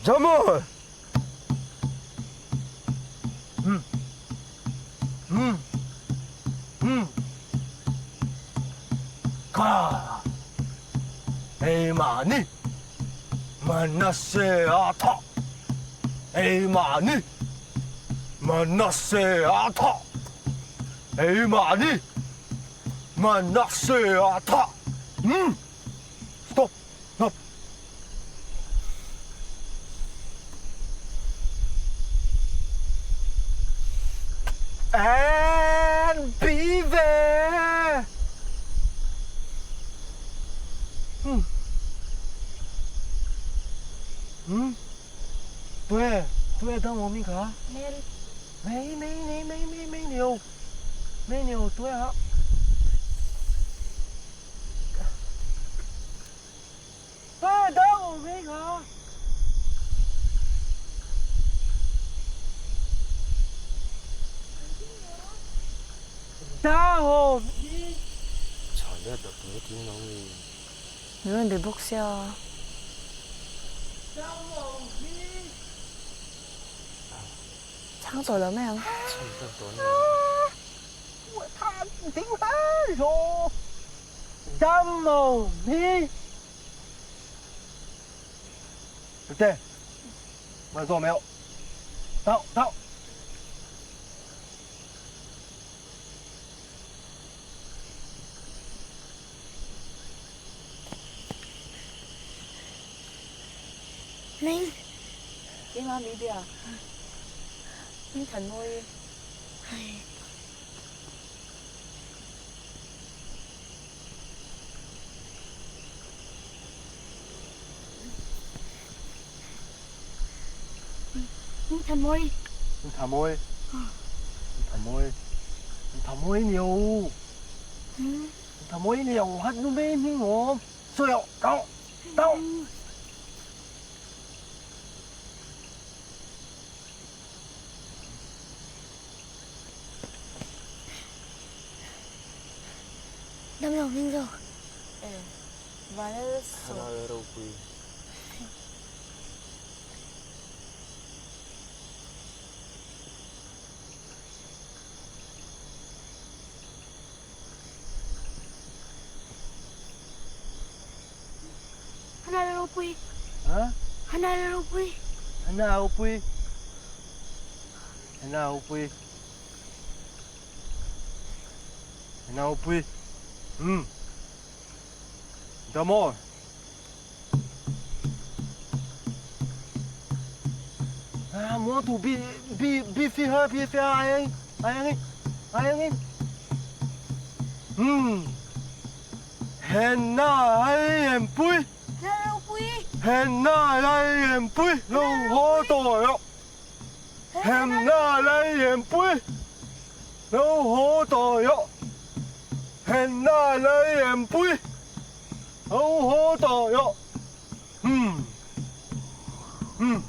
Jamal! Hmm. Hmm. Hmm. Ka. Keimahni Manasseh a thah. Keimahni Manasseh a thah. Keimahni Manasseh a thah. Hmm. Stop. Stop. And be there. Hmm. Hmm. 对对，等我咪卡。没没没没没没牛，没牛对啊。对，等我咪卡。Min rawn be bawk sia. Chhang tawh lo mai ang. Ming. Keimah mi bia. Ming than mawi. Ming than mawi. Ming than mawi. Ming than mawi. Ming than mawi nhiều. Tha mawi nhiều hat nu me hming awm. Sawi loh tau tau. Dam lo hming zawk. E Vanel saw. Ropui. Hana ropui. Ha? Hana ropui. Hana ropui. Hana ropui. Hana ropui. Hmm. Damo. Ah, mo tu bi bi bi fi ha bi fi ai ai ai ai ai. Hmm. Hena ai em pui. Hena ai em pui. Lo ho to yo. Hena ai em pui. Lo ho to yo. Hena ai em pui. Lo ho to yo. Hmm. Hmm.